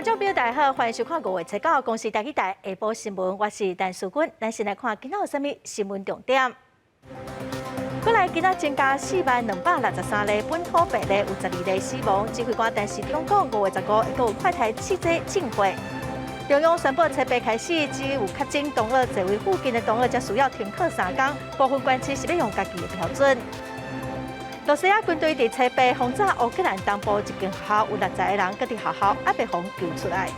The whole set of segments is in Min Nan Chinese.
眾朋友大家好，歡迎收看五月初九公視台語台下晡新聞，我是陳淑君。咱先來看今仔有啥物新聞重點。過來今仔增加40,263例本土病例，有12例死亡。指揮官陳時中講，5月15會閣有快篩試劑進貨。中央宣布初八開始，只有確診同學座位附近的同學才需要停課3工，部分縣市是欲用家己的標準。羅西亞軍隊佇初八轟炸烏克蘭東部一間學校，有60個人閣佇學校猶未予救出來。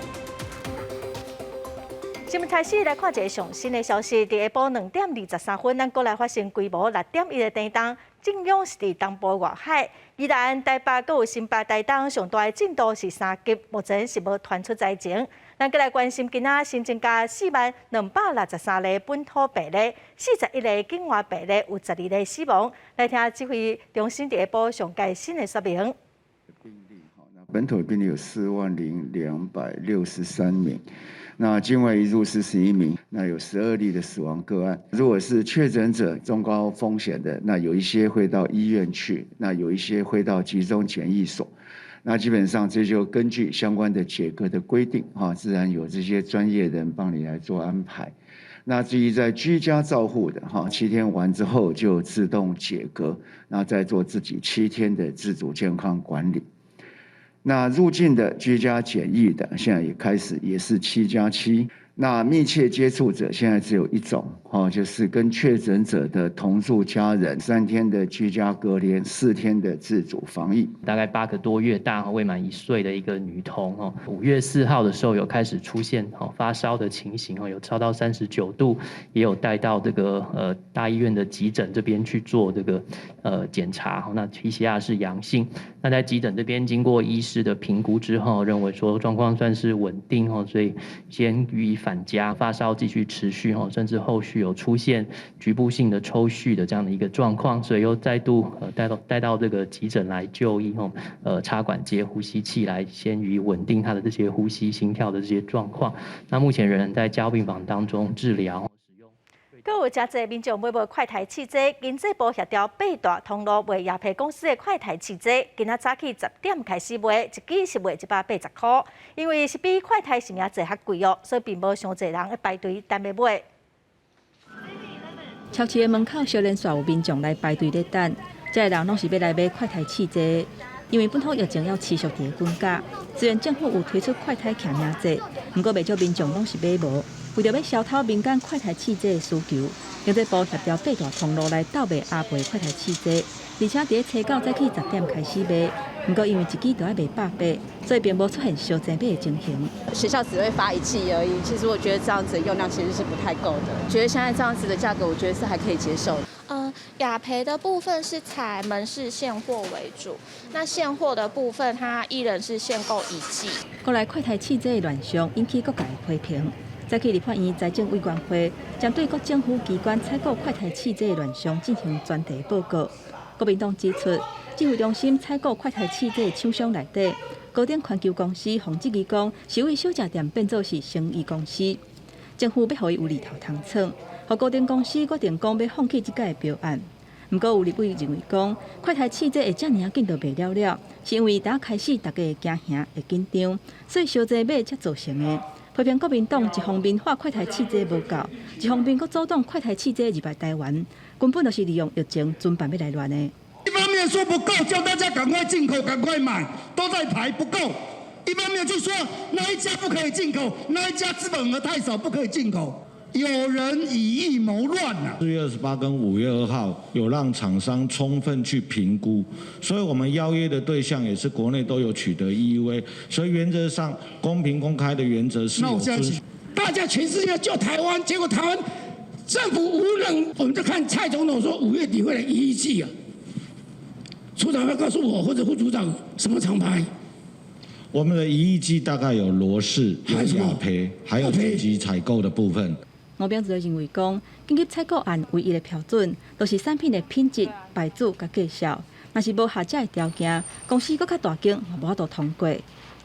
新聞開始來看一个上新的消息，佇下晡2點23分，咱國內發生規模6.1的地動，震央是佇東部外海。宜蘭、台北、閣有新北、台東上大的震度是3級，目前是無傳出災情。咱閣來關心今仔新增加40,263例本土病例，41例境外病例，有12例死亡。來聽指揮中心佇下晡上蓋新的說明。本土病例有40,263名。那境外移入41名，那有12例的死亡個案。如果是確診者中高風險的，那有一些會到醫院去，那有一些會到集中檢疫所。那基本上這就根據相關的解隔的規定，哈，自然有這些專業人幫你來做安排。那至於在居家照護的，哈，七天完之後就自動解隔，那再做自己七天的自主健康管理。那入境的居家檢疫的，現在也開始也是7加7。那密切接觸者現在只有一種，哈，就是跟確診者的同住家人，3天的居家隔離，4天的自主防疫。大概8個多月大，未滿1歲的一個女童，哦，5月4號的時候有開始出現發燒的情形，哦，有燒到39度，也有帶到這個大醫院的急診這邊去做這個檢查，那 PCR 是陽性。那在急診這邊經過醫師的評估之後，認為說狀況算是穩定，哦，所以先予以返家，發燒繼續持續，哦，甚至後續有出現局部性的抽搐的這樣的一個狀況，所以又再度帶到這個急診來就醫，哦，插管接呼吸器來先予以穩定他的這些呼吸、心跳的這些狀況。那目前仍然在加護病房當中治療。閣有誠濟民眾買無快篩試劑，經濟部協調八大通路賣雅培公司的快篩試劑，今仔早起10點開始賣，一支是賣180塊。因為是比快篩試驗劑較貴哦，所以並無傷濟人咧排隊等欲買。超市的門口小連續有民眾來排隊咧等，這个人攏是欲來買快篩試劑。因為本土疫情猶持續佇咧滾價，雖然政府有推出快篩驗名制，毋過袂少民眾攏是買無。為著欲消透民間快篩試劑的需求，經濟部協調八大通路來鬥賣阿培快篩試劑，而且佇咧初九早起10點開始賣。毋過因為一支著愛賣百八，所以並無出現相濟買的情形。學校只會發一劑而已，其實我覺得這樣子用量其實是不太夠的。覺得現在這樣子的價格，我覺得是還可以接受。雅培的部分是採門市現貨為主，那現貨的部分，它一人是限購一劑。國內快篩試劑的亂象引起各界批評。早起立法院財政委員會針對各政府機關採購快篩試劑的亂象進行專題報告。國民黨指出，指揮中心採購快篩試劑廠商內底，高鼎環球公司予質疑講是為小食店變做是生意公司，政府欲予伊有利頭通創，予高鼎公司決定講欲放棄這屆的標案。毋過有立委認為講，快篩試劑會遮爾仔緊就賣了了，是因為打開始大家會驚嚇會緊張，所以相濟買才造成的。批評國民黨一方面喊快篩試劑無夠，一方面閣阻擋快篩試劑入來台灣，根本就是利用疫情準備欲來亂的。一方面說不夠，叫大家趕快進口、趕快買，都在排不夠；一方面就說那一家不可以進口，那一家資本額太少，不可以進口。有人以疫謀亂啊！4月28跟5月2號有讓廠商充分去評估，所以我們邀約的對象也是國內都有取得 EUA，所以原則上公平公開的原則是有遵守。大家全世界救台灣，結果台灣政府無能，我們就看蔡總統說5月底會來1億劑啊，處長要告訴我或者副組長什麼廠牌？我們的1億劑大概有羅氏、有雅培，還有緊急採購的部分。吳秉叡認為講，緊急採購案唯一的標準，就是產品的品質、牌子佮價數。若是無合這个條件，公司閣較大間嘛無法度通過。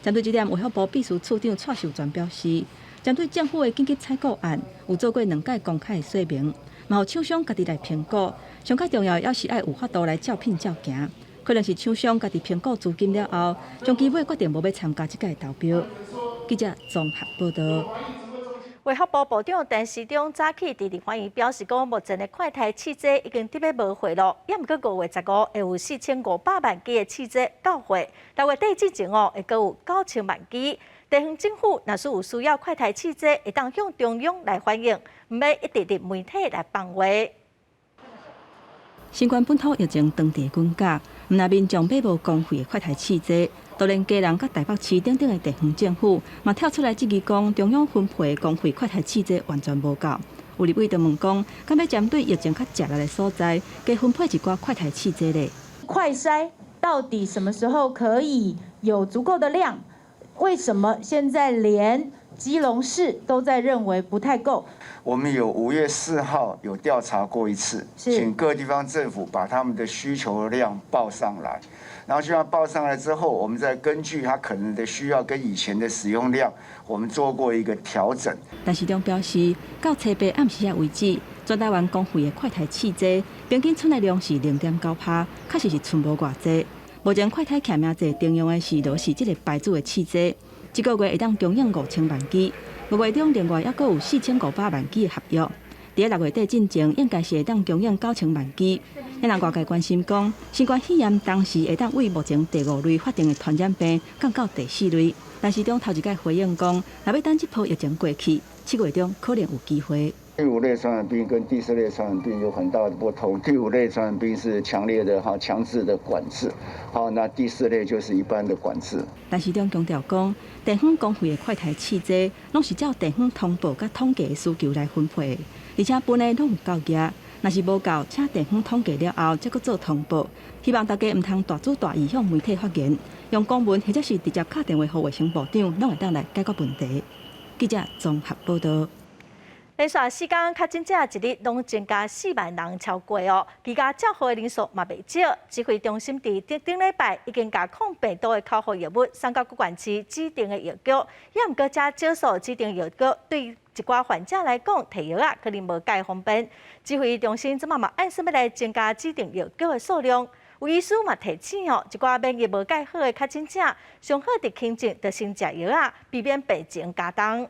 針對這點，衛福部秘書處長蔡壽全表示，針對政府的緊急採購案，有做過兩屆公開的說明，嘛予廠商家己來評估。上較重要的，猶是愛有法度來照品照行。可能是廠商家己評估資金了後，終其尾決定無欲參加這屆投標。記者綜合報道。衛福部部長陳時中早起佇立法院表示講，目前的快篩試劑已經得欲無貨囉，猶毋過5月15會有4500萬支的試劑到貨，6月底之前哦會閣有9000萬支。地方政府若是有需要快篩試劑，會當向中央來反映，毋免一直佇媒體來放話。新冠本土疫情當地滾價，毋但民眾買無公費的快篩試劑，就連基隆佮台北市等等的地方政府，嘛跳出來質疑講，中央分配的公費快篩試劑完全無夠。有立委就問講，敢欲針對疫情較食力的所在，加分配一寡快篩試劑咧？快篩到底什麼時候可以有足夠的量？為什麼現在連基隆市都在認為不太夠？我們有5月4號有調查過一次，請各地方政府把他們的需求量報上來，然後就要報上來之後，我們再根據他可能的需要跟以前的使用量，我們做過一個調整。陳時中表示，到初八暗時仔為止，全台灣公費的快篩試劑平均賰的量是0.9趴，確實是賰無偌濟。目前快篩驗命濟定用的是羅氏這个牌子的試劑，一個月會當供應5000萬支。5月中另外猶閣有4500萬支的合約，佇6月底進前應該是會當供應9000萬支。予人外界關心講，新冠肺炎當時會當為目前第五類法定的傳染病降到第四類，陳時中頭一擺回應講，若欲等這波疫情過去，7月中可能有機會。第五類傳染病跟第四類傳染病有很大的不同。第五類傳染病是強烈的哈強制的管制，好，那第四類就是一般的管制。陳時中強調講，地方公費的快篩試劑，攏是照地方通報佮統計的需求來分配，而且分的攏有夠額。若是無夠，請地方統計了後，才閣做通報。希望大家毋通大主大意向媒體發言，用公文或者是直接敲電話予衛生部長，攏會當來解決問題。記者綜合報道。連續四工確診者一日攏增加4萬人超過哦，居家照護的人數嘛袂少。指揮中心佇頂頂禮拜已經共抗病毒的口服藥物送到各縣市指定的藥局，猶毋過遮少數指定藥局對一寡患者來講，提藥仔可能無蓋方便。指揮中心這馬嘛按算欲來增加指定藥局的數量。有醫師嘛提醒哦，一寡免疫無蓋好的確診者，上好佇輕症就先食藥仔，避免病情加重。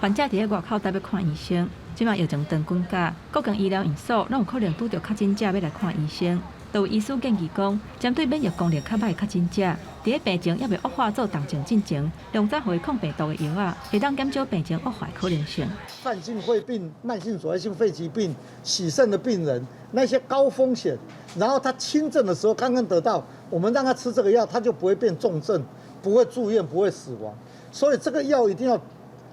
患者佇咧外口等欲看醫生，這馬疫情長滾價，各間醫療院所攏有可能拄著確診者欲來看醫生。就有醫師建議講，針對免疫功能較䆀的確診者，佇咧病情猶未惡化做重症進前，量早予伊抗病毒的藥仔，會當減少病情惡化的可能性。慢性肺病、慢性阻塞性肺疾病、洗腎的病人，那些高風險，然後他輕症的時候剛剛得到，我們讓他吃這個藥，他就不會變重症，不會住院，不會死亡。所以這個藥一定要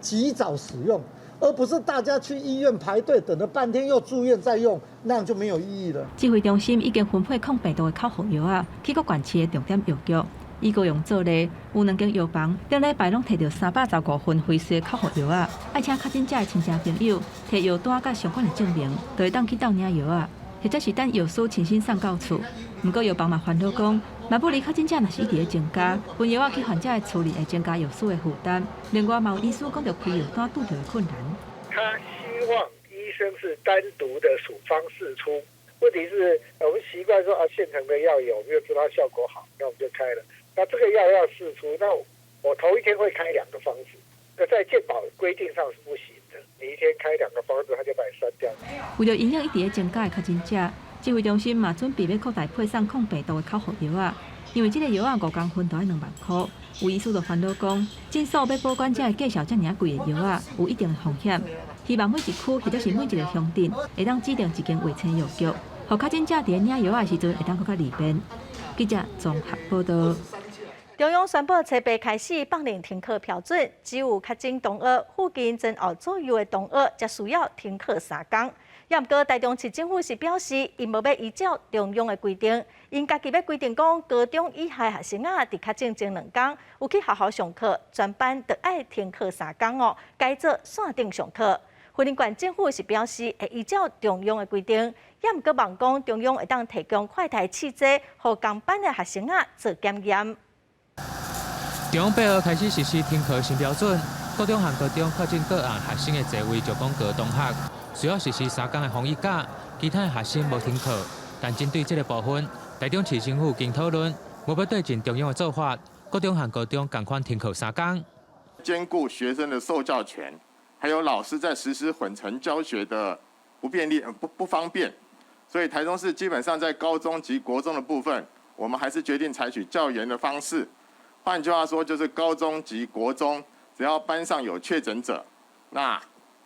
及早使用，而不是大家去醫院排隊等了半天又住院再用，那樣就沒有意義了。指揮中心已經分配抗病毒的口服藥仔，去各縣市的重點藥局。以高雄做例，有兩間藥房，頂禮拜攏提著315份輝瑞的口服藥仔，愛請確診者的親戚朋友提藥單佮相關的證明，就會當去鬥領藥仔，或者是等藥師親身送到厝。毋過藥房嘛煩惱講，馬布里確診者若是一直咧增加，分藥仔去患者的厝裡會增加藥師的負擔。另外，嘛有醫師講著開藥單拄著的困難。他希望醫生是單獨的處方釋出，問題是我們習慣說啊，現成的藥有沒有知道效果好，那我們就開了。那這個藥要釋出，那我頭一天會開兩個方子，那在健保規定上是不行的。你一天開兩個方子，他就把你刪掉。為著因應一直咧增加的確診者，指揮中心嘛準備欲擴大配送抗病毒的口服藥仔，因為這个藥仔5公份就愛2萬箍。有醫師就煩惱講，診所欲保管這个價數遮爾仔貴的藥仔，有一定的風險。希望每一區或者是每一個鄉鎮，會當指定一間衛生藥局，予確診者佇咧領藥仔的時陣會當閣較利便。記者綜合報道。中央宣布初八開始放冗停課標準，只有確診同學附近前後左右的同學才需要停課3工。猶毋過台中市政府是表示，𪜶無欲依照中央的規定，𪜶家己欲規定講，高中以下學生仔佇確診前2工有去學校上課，全班著愛停課3工哦，改做線頂上課。雲林縣政府是表示會依照中央的規定，猶毋過望講中央會當提供快篩試劑，予仝班的學生仔做檢驗。中央8號開始實施停課新標準，國中和高中確診個案學生的座位就講高同學需要實施3工的防疫假，其他的學生無停課。但針對這个部分，台中市政府經討論，無欲對陣中央的做法，國中和高中仝款停課3工。兼顧學生的受教權，還有老師在實施混成教學的不便利、不方便，所以台中市基本上在高中及國中的部分，我們還是決定採取較嚴的方式。換句話說，就是高中及國中，只要班上有確診者，那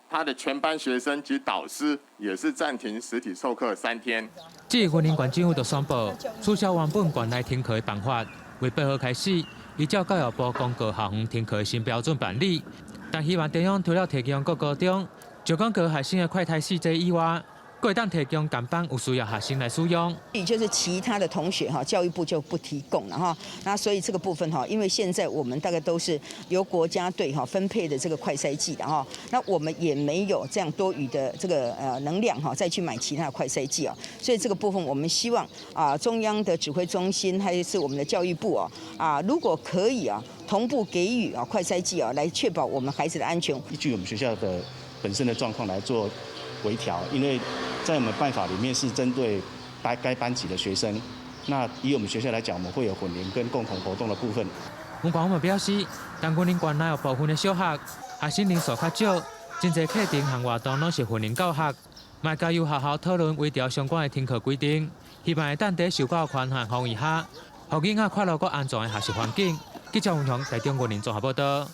他的全班學生及導師也是暫停實體授課3天。至於雲林縣政府就宣布取消原本縣內停課的辦法，為8號開始，依照教育部公告校園停課的新標準辦理。但希望中央除了提供國高中石廣高學生的快篩試劑以外，閣會當提供共班有需要學生來使用。也就是其他的同學哈，教育部就不提供了哈。那所以這個部分哈，因為現在我們大概都是由國家隊哈分配的這個快篩劑的哈，那我們也沒有這樣多餘的這個能量哈，再去買其他的快篩劑啊。所以這個部分我們希望啊，中央的指揮中心還是我們的教育部啊，啊如果可以啊，同步給予啊快篩劑啊，來確保我們孩子的安全。依據我們學校的本身的狀況來做微調，因為在我們辦法裡面是針對該班級的學生。那以我們學校來講，我們會有混齡跟共同活動的部分。文官方面表示，但雲林縣內有部分的小學學生人數較少，真濟課程和活動攏是混齡教學，嘛交由學校討論微調相關的停課規定，希望會當佇受教權限範圍下，予囡仔快樂閣安全的學習環境。記者文雄台中雲林綜合報道。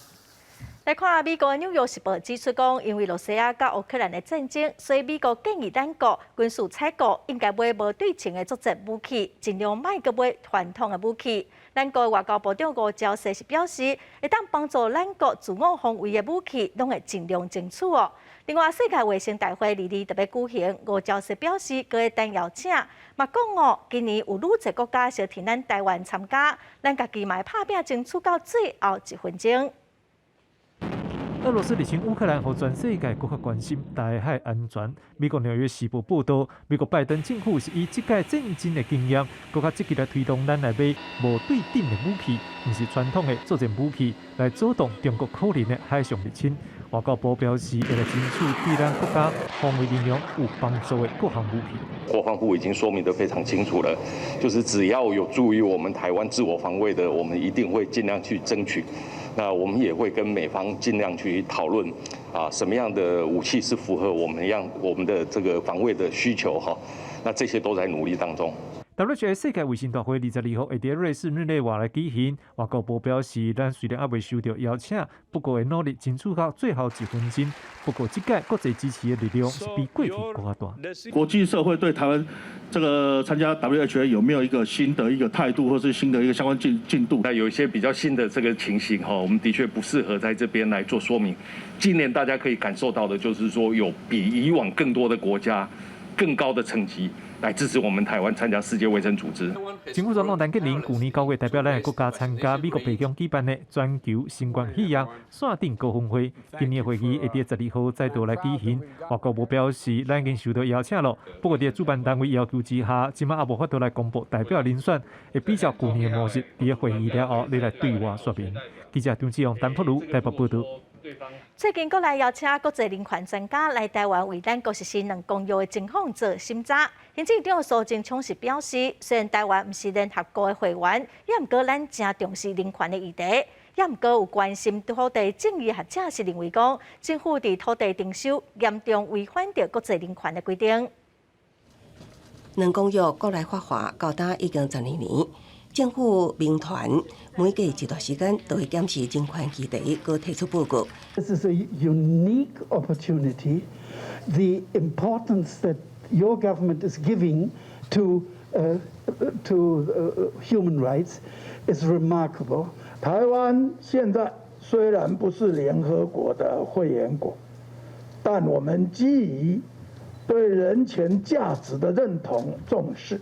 來看美國紐約時報指出講，因為羅西亞佮烏克蘭的戰爭，所以美國建議咱國軍事採購應該買無對稱的作戰武器，盡量莫閣買傳統的武器。咱國外交部長吳釗燮是表示，會當幫助咱國自我防衛的武器，攏會盡量爭取哦。另外，世界衛生大會二二特別舉行，吳釗燮表示，閣會等邀請，嘛講哦，今年有愈濟國家相挺咱台灣參加，咱家己嘛會拍拚爭取到最後一分鐘。俄羅斯入侵烏克蘭，予全世界閣較關心台海安全。美國紐約時報報道，美國拜登政府是以這屆戰爭的經驗，閣較積極來推動咱來買無對等的武器，毋是傳統的作戰武器，來阻擋中國可能的海上入侵。外交部表示，會來爭取對咱國家防衛力量有幫助的各項武器。國防部已經說明得非常清楚了，就是只要有助於我們台灣自我防衛的，我們一定會盡量去爭取。那我們也會跟美方盡量去討論，啊，什麼樣的武器是符合我們的這個防衛的需求哈。那這些都在努力當中。 WHO 世界衛生大會22號會佇瑞士日內瓦來舉行。外交部表示，咱雖然猶未收到邀請，不過會努力爭取到最後一分鐘。不過，這屆國際支持的力量是比過去閣較大。國際社會對台灣這個參加 WHO 有沒有一個新的一個態度，或是新的一個相關進度？那有一些比較新的這個情形哈，我們的確不適合在這邊來做說明。今年大家可以感受到的，就是說有比以往更多的國家、更高的層級來支持我們台灣參加世界衛生組織。前副總統陳吉寧舊年9月代表咱的國家參加美國白宮舉辦的全球新冠肺炎線頂高峰會，今年會議會佇12號再度來舉行。外交部表示，咱已經收到邀請了，不過佇主辦單位要求之下，這擺猶無法度來公布代表人選，會比照舊年的模式，佇會議了後，再來對外說明。記者張志勇、陳福如台北報道。最近，國內邀請國際人權專家來台灣為咱國實施兩公約的情況做審查。行政長蘇貞昌是表示，雖然台灣毋是聯合國的會員，也毋過咱誠重視人權的議題，也毋過有關心土地爭議學者是認為講，政府佇土地徵收嚴重違反著國際人權的規定。兩公約國內法化到今已經12年。政府民團每隔一段時間都會檢視人權議題，閣提出報告。 This is a unique opportunity. The importance that your government is giving to human rights is remarkable. 台灣現在雖然不是聯合國的會員國，但我們基於對人權價值的認同重視，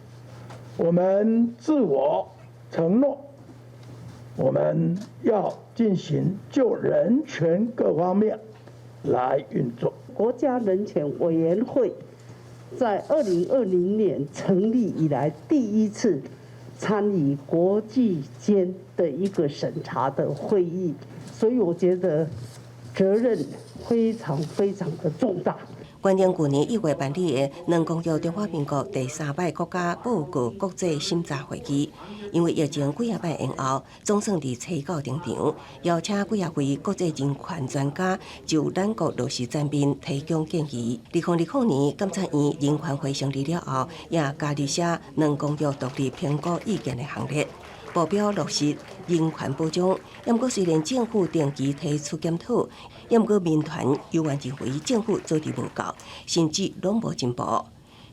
我們自我承諾，我們要進行就人權各方面來運作。國家人權委員會在2020年成立以來，第一次參與國際間的一個審查的會議，所以我覺得責任非常非常的重大。原定舊年1月辦理的兩公約中華民國第三擺國家報告國際審查會議，因為疫情幾仔擺延後，總算佇初九登場，邀請幾仔位國際人權專家就咱國落實層面提供建議。2020年監察院人權會成立了後，也加入寫兩公約獨立評估意見的行列。目標落實人權保障，毋過雖然政府定期提出檢討，毋過民團猶原認為政府做得無夠，甚至攏無進步。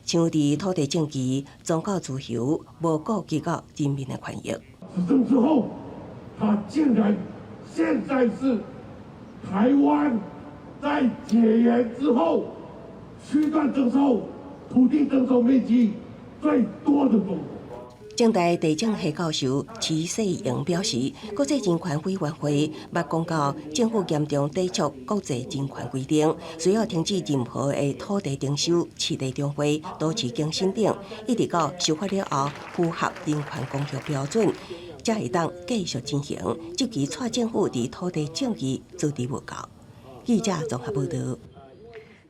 像佇土地政治、宗教自由，無顧及到人民的權益。執政之後，他竟然現在是台灣在解嚴之後，區段徵收土地徵收面積最多的中國。政大地政系教授徐世榮表示，國際人權委員會捌講到政府嚴重抵觸國際人權規定，需要停止任何的土地徵收、市地重劃、都市更新等，一直到修法了後符合人權公約標準，才會當繼續進行。這期蔡政府佇土地正義做得無夠。記者綜合報導。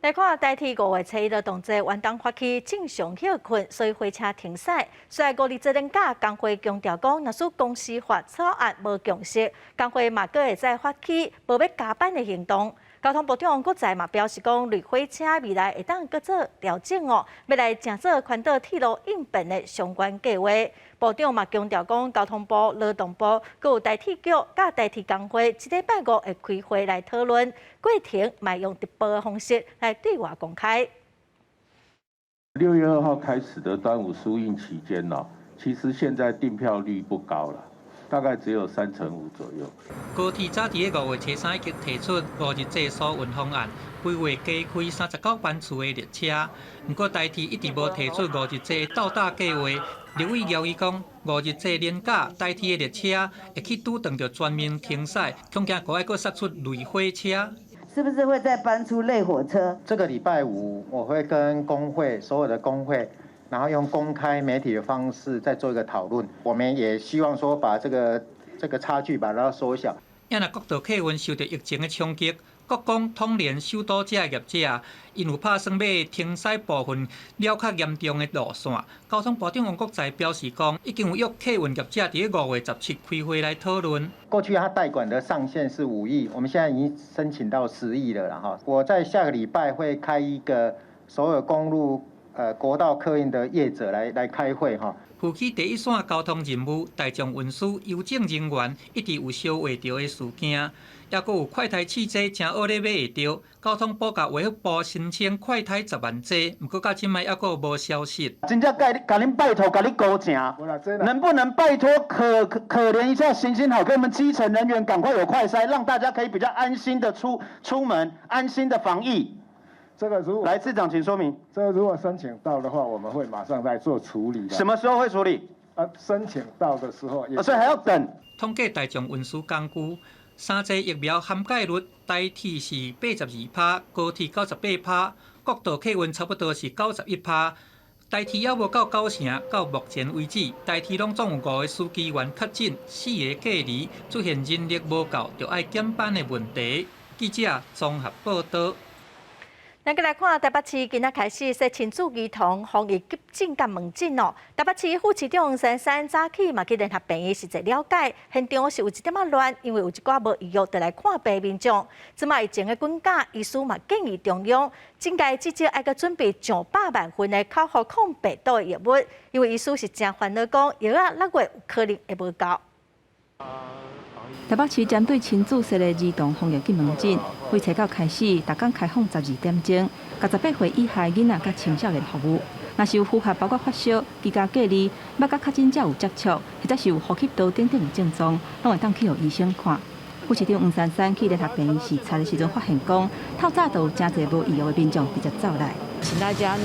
來看台鐵5月初一的動作，遠東發起正常歇睏，所以火車停駛。雖然五日這連假，工會強調講，若是公司法草案無共識，工會嘛閣會再發起無欲加班的行動。交通部長王國材嘛表示講，類火車未來會當閣做調整哦，欲來成做環島鐵路應變的相關計劃。部長嘛強調講，交通部、勞動部、閣有台鐵局、佮台鐵工會，這禮拜五會開會來討論，過程嘛用直播的方式來對外公開。 6月2號開始的端午疏運期間呢，其實現在訂票率不高了，大概只有35%左右。高鐵早佇5月初三已經提出五日制疏運方案，規劃加開39班次的列車。毋過台鐵一直無提出五日制到達計劃。立委姚伊講，五日制連假，台鐵的列車會去拄著全面停駛，恐驚閣愛閣殺出類火車。是不是會再搬出類火車？這個禮拜五我會跟工會所有的工會，然後用公開媒體的方式再做一個討論。我們也希望說把這個差距把它縮小。也若國道客運受著疫情的衝擊，國光統聯首都這業者，𪜶有拍算欲停駛部分了較嚴重的路線。交通部長王國材表示講，已經有約客運業者佇5月17開會來討論。過去他代管的上限是5億，我們現在已經申請到10億了啦哈。我在下個禮拜會開一個所有公路、國道客運的業者來開會哈。負起第一線交通任務，大眾運輸郵政人員一直有相會著的事件，抑閣有快篩試劑誠惡咧買會著。交通部共衛福部申請快篩10萬劑，毋過到這擺抑閣無消息。真正共你共恁拜託，共你求情，能不能拜託可可憐一下，行行好，給我們基層人員趕快有快篩，讓大家可以比較安心的出門，安心的防疫。這個如果來，次長，請說明。這個如果申請到的話，我們會馬上來做處理的。什麼時候會處理？啊，申請到的時候。所以還要等。統計大眾運輸工具，三劑疫苗涵蓋率，台鐵是82%，高鐵98%，國道客運差不多是91%。台鐵猶無到九成，到目前為止，台鐵攏總有五個司機員確診，四个隔離，出現人力無夠，就愛減班的問題。記者綜合報導。咱閣來看台北市今仔開始設親子兒童防疫急診佮門診哦。台北市副市長珊珊早起嘛去聯合病院實際了解，現場是有一點仔亂，因為有一寡無預約就來看病民眾。這擺疫情的滾價，醫師嘛建議中央這屆至少愛閣準備上百萬份的口服抗病毒的藥物，因為醫師是誠煩惱講藥仔6月有可能會無夠。台北市針對親子設的兒童防疫急門診，對初九開始，逐工開放12點鐘，共18歲以下囡仔佮青少年服務。若是有符合包括發燒、居家隔離、捌佮確診者有接觸，或者是有呼吸道等等的症狀，攏會當去予醫生看。副市長黃珊珊去聯合病院視察的時陣，發現講，透早就有誠濟無預約的民眾直接走來。請大家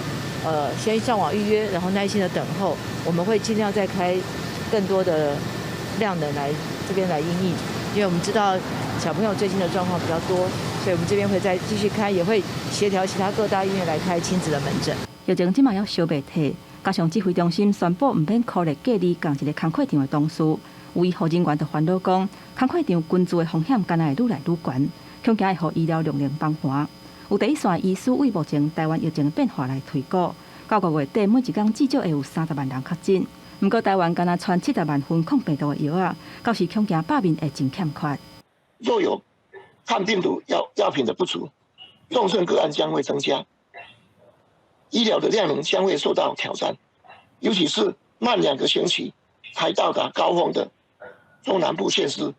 先上網預約，然後耐心的等候，我們會盡量再開更多的量能來這邊來因應，因為我們知道小朋友最近的狀況比較多，所以我們這邊會再繼續開，也會協調其他各大醫院來開親子的門診。疫情這馬猶燒袂退，加上指揮中心宣布毋免苦力隔離仝一个工課場的同事，有醫護人員就煩惱講，工課場群聚的風險敢若會愈來愈懸，恐驚會予醫療量能崩盤。有第一線醫師為目前台灣疫情變化來推估，到五月底每一工至少會有30萬人確診。毋過台灣干焦賰70萬份抗病毒的藥仔，到時恐驚百面會真欠缺。若有抗病毒藥藥品的不足，重症個案將會增加，醫療的量能將會受到挑戰，尤其是慢2個星期才到達高峰的中南部縣市，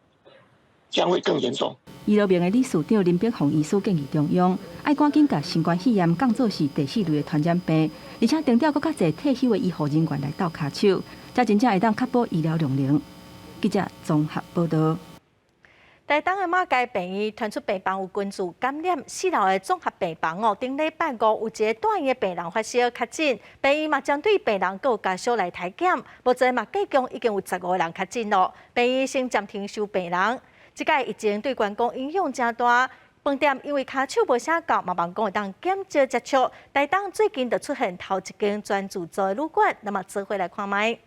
將會更嚴重。醫療明的理事長林柏宏醫師建議中央，愛趕緊共新冠肺炎當做是第四類的傳染病，而且徵調閣較濟退休的醫護人員來鬥跤手，才真正會當確保醫療量能。記者綜合報道。台東的馬偕病院傳出病房有群聚感染，四樓的綜合病房哦，頂禮拜五有一个住院的病人發燒確診，病院嘛針對病人閣有家屬來篩檢，目前嘛計共已經有15個人確診咯。病院先暫停收病人。這擺疫情對員工影響誠大，飯店因為跤手無啥夠，嘛望講會當減少接觸。台東最近就出現頭一間全自助的旅館，咱嘛做伙來看覓。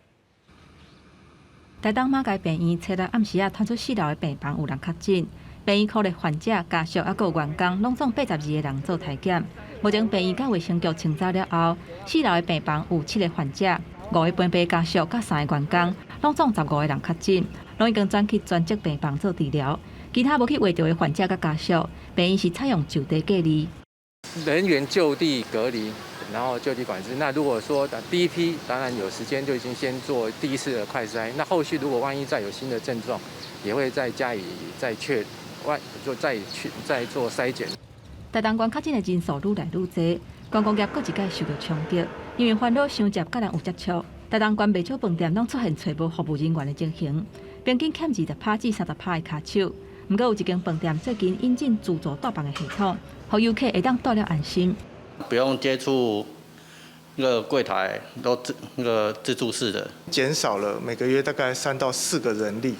台東馬偕病院初六暗時仔傳出四樓的病房有人確診，病院苦力患者、家屬抑閣有員工，攏總82個人做篩檢。目前病院佮衛生局清查了後，四樓的病房有七個患者、五個陪病家屬佮三個員工，攏總十五個人確診，攏已經轉去專責病房做治療。其他無去畫著的患者佮家屬，病院是採用就地隔離，人員就地隔離，然後就地管制。那如果說第一批當然有時間就已經先做第一次的快篩，那後續如果萬一再有新的症狀，也會再加以再確，外就再去再做篩檢。台東縣確診的人數愈來愈濟，觀光業閣一擺受著衝擊，因為煩惱傷濟佮人有接觸。台東縣袂少飯店攏出現揣無服務人員的情形，平均欠20趴至30趴的跤手。毋過有一間飯店最近引進自助帶飯的系統，予遊客會當蹛了安心。不用接觸那個櫃檯，都自那個自助式的，減少了每個月大概3到4個人力，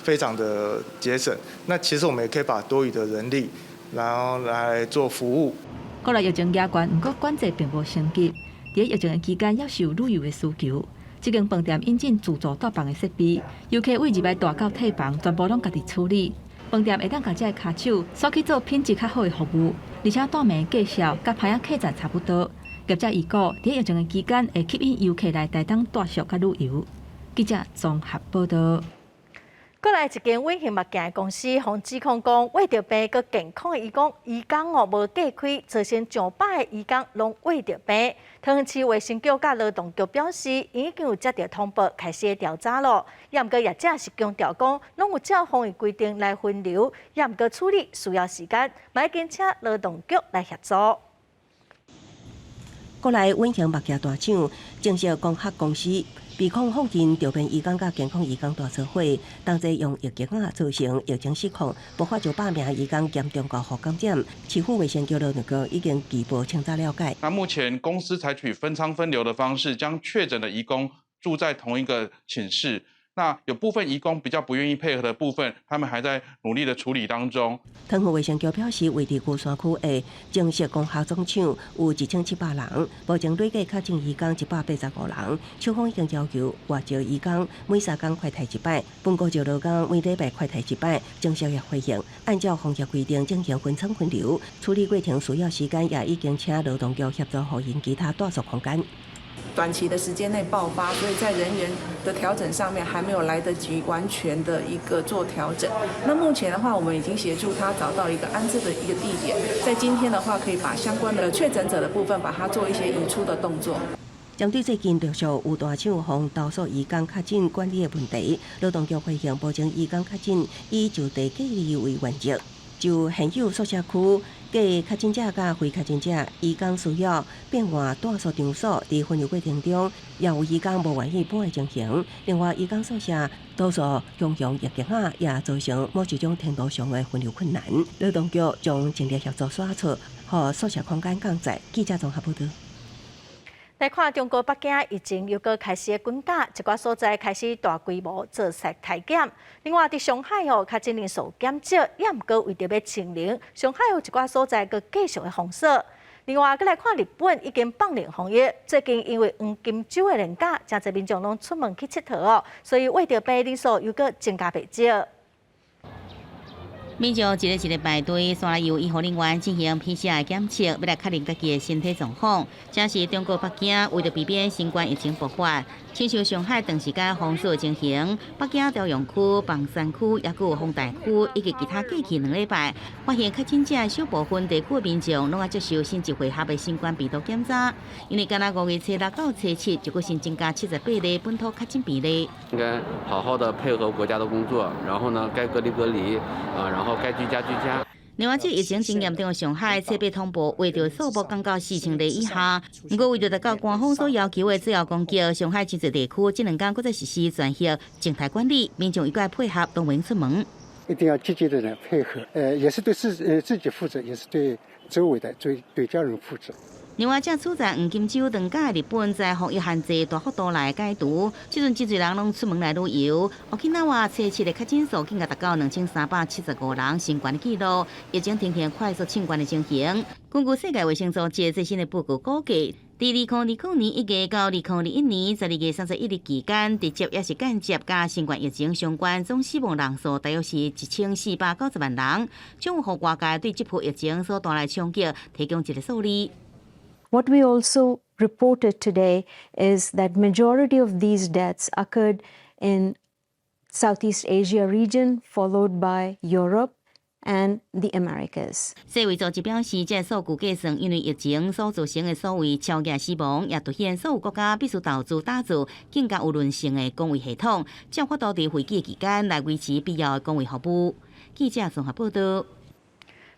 非常的節省。那其實我們也可以把多餘的人力，然後來做服務。國內疫情嚴峻，毋過管制並無升級。佇疫情的期間，猶是有旅遊的需求。這間飯店引進自助帶飯的設備，遊客位入來大到退房，全部攏家己處理。飯店會當共這个跤手鎖去做品質較好的服務，而且帶暝價數佮芳仔客棧差不多。業者預估，佇疫情的期間會吸引遊客來台東蹛宿佮旅遊。記者綜合報道。閣來一間隱形目鏡公司，予指控講，穢著病閣健康的移工，移工哦無隔開，造成上百个移工攏穢著病。桃園市衛生局佮勞動局表示，已經有接著通報，開始調查咯。也毋過業者是強調講，攏有照防疫規定來分流，也毋過處理需要時間，嘛已經請勞動局來協助。國內隱形目鏡大廠正式光學公司被控放任著病移工佮健康移工大做伙，同齊用疫情啊造成疫情失控，爆發上百名移工嚴重交互感染。市府衛生局勞動局已經具報清查了解。那目前公司採取分艙分流的方式，將確診的移工住在同一個寢室。那有部分移工比較不願意配合的部分，他們還在努力的處理當中。桃園衛生局表示，位佇龜山區的正式光學總廠有1700人，目前累計確診移工185人。廠方已經要求外籍移工每3工快篩一擺，分割就勞工每禮拜快篩一擺。正式也回應，按照防疫規定進行分艙分流，處理過程需要時間，也已經請勞動局協助予𪜶其他蹛宿空間。短期的時間內爆發，所以在人員的調整上面還沒有來得及完全的一個做調整。那目前的話，我們已經協助他找到一個安置的一個地點，在今天的話，可以把相關的確診者的部分，把它做一些移出的動作。針對最近陸續有大廠予投訴移工確診管理的問題，勞動局回應，目前移工確診以就地隔離為原則。就現有宿舍區，計確診者佮非確診者，移工需要變換蹛宿場所，佇分流過程中，也有移工無願意搬的情形。另外，移工宿舍多數共用浴缸仔，也造成某一種程度上的分流困難。勞動局將盡力協助徙出，予宿舍空間降載。記者綜合報道。來看中國北京疫情又閣開始滾價，一寡所在開始大規模做篩檢。另外，佇上海哦，確診人數減少，也毋過為著欲清零，上海有一寡所在閣繼續的封鎖。另外，閣來看日本已經放零防疫，最近因為黃金週的連假，誠濟民眾攏出門去𨑨迌哦，所以穢著病人數又閣增加袂少。民眾一个一个排隊，煞來由醫護人員進行 PCR 檢測，欲來確認家己的身體狀況。這是中國北京為著避免新冠疫情爆發，親像上海長時間封鎖情形，北京朝陽區、房山區、抑閣有豐台區以及其他過去2禮拜發現確診者小部分地區民眾，攏愛接受新一回合的新冠病毒檢查。因為敢若5月初6到初7，就閣新增加78例本土確診病例。應該好好的配合國家的工作，然後呢，該隔離隔離，啊，然後該居家居家。另外，這疫情真嚴重的上海，初八通報確診數目降到4000例以下。毋過，為著達到官方所要求的主要攻擊，上海真濟地區這兩工閣再實施全域靜態管理，民眾應該配合，都袂出門。一定要積極的來配合，也是對自己負責，也是對周圍的、對家人負責。另外，正處在黃金週長假的日本，在防疫限制大幅度來解除，這陣真濟人攏出門來旅遊。沖繩初七的確診數更加達到2375人，新懸的紀錄，疫情呈現快速升懸的情形。根據世界衛生組織最新的報告估計，佇2020年1月到2021年12月31日期間，直接抑是間接佮新冠疫情相關總死亡人數大約是1490萬人，將會予外界對這波疫情所帶來衝擊提供一個數字。 What we also reported today is that majority of these deaths occurred in Southeast Asia region, followed by Europe and the Americas. 世衛組織表示，這個數據計算，因為疫情所造成的所謂超額死亡，也凸顯所有國家必須投資打造更加有韌性的公衛系統，才有法度佇危機期間來維持必要的公衛服務。記者綜合報道。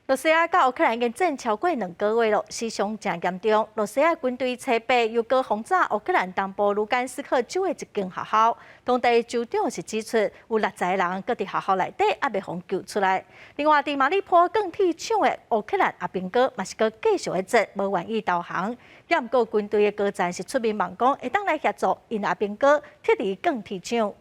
羅西亞佮烏克蘭已經戰超過2個月囉，死傷誠嚴重。羅西亞軍隊初八又閣轟炸烏克蘭東部盧甘斯克州的一間學校，當地州長是指出有60個人閣佇學校內底猶未予救出來。另外，佇馬里波鋼鐵廠的烏克蘭阿兵哥嘛是閣繼續咧戰，無願意投降。也毋過軍隊的高層是出面問講，會當來協助𪜶阿兵哥撤離鋼鐵廠。